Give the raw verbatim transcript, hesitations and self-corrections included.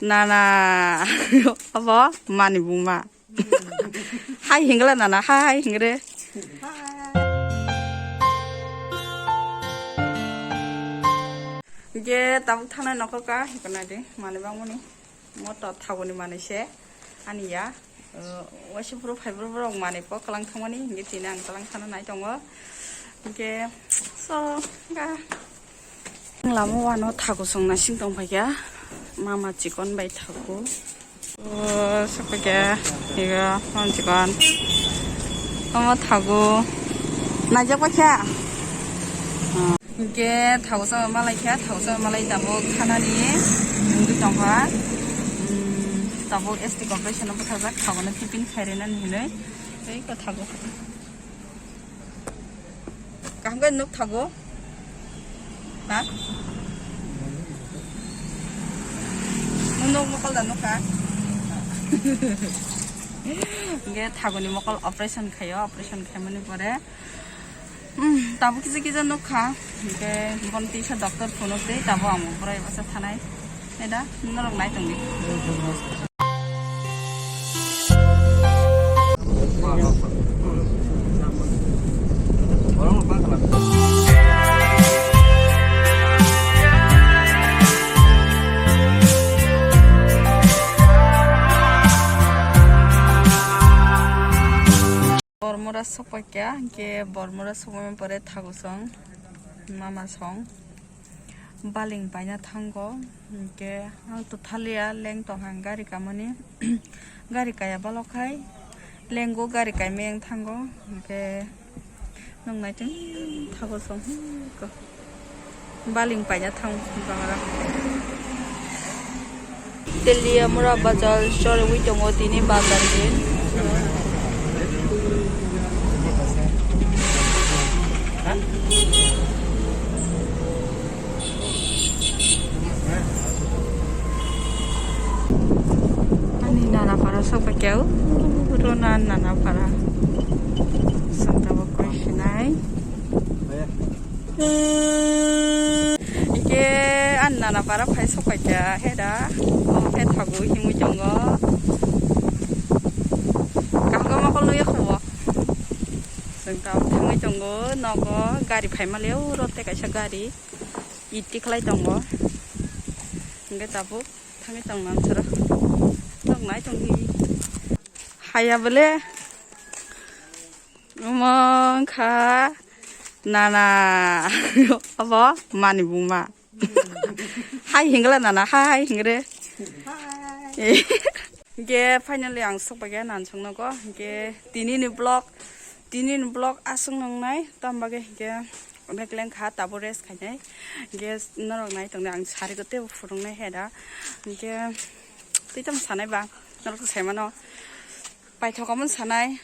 Nana, abo mani buma. Hai hingla nana, hai hingre. Ge tabuk thanai nokho ka, hikona de, mani bangmani. Moto thaguni mani se, ani ya. Uh, waisa bro phai bro bro mani po kalang thangmani, hinge tini ang kalang thana nai tongo. Hinge so ga. Lama wano thago song nasing tong phaikya. Mama chikon bai thago. Oh, sokphaikya. Higa, mama chikon. Mama thago. Najak paikya. Hingke thago sama malai kha, thago sama malai tabuk thanani wngwi tongkha. Hmm, tabuk S T corporation no bwthajak, thago no tiffin khairina hinwi. Tei kha thago. Kaham khe nuk thago. Ha? Nuk mokol da nuk ha? Hingke thago ni mokol operation khaio, operation khaimani pore Hmm, tabuk kisa kisa nukha. Hingke bon tisa doctor phunuk tei tabuk ang borok bwsa thanai. Neda, norok nai tongdi. Bormora sokpaikya, hingke bormora sokmani pore thagosong mama song baling paina thango, hingke ang to thaliya leng tongkha gari kamani, gari kaya balok khai lengo gari kaimeng thango, hingke nong naiting thagosong. Baling paina thang bangra. Teliamura bazar chorwi tongo tini bazar din. Ani nana para sok paikya, rona nana para. Santa bo koi sinai. Ike an nana para phai sok paikya heda. Omo khe thago himwi tongo. Kaham khe mokol nukya kho bo. Chwng tabuk thangwi tongo nogo gari phaima le uro tei kaisa gari iti khlai tongo. Hingke tabuk thangwi tongna ansaro. Tongnai tongdi. Haya bole. Omo wngkha nana abo mani buma. Hai hingla nana, hai hingre. Hingke finally ang sokbaikha nansong nogo. Hingke tini ni vlog, tini ni vlog aswk nongnai. Tamo bagwi hingke onek lengkha tabo rest khainai. Hingke norok nai tongdi ang sari ko tebo phunuknai heda. Hingke twi tamo sanai ba norok sai mano. Paithokamani sanai,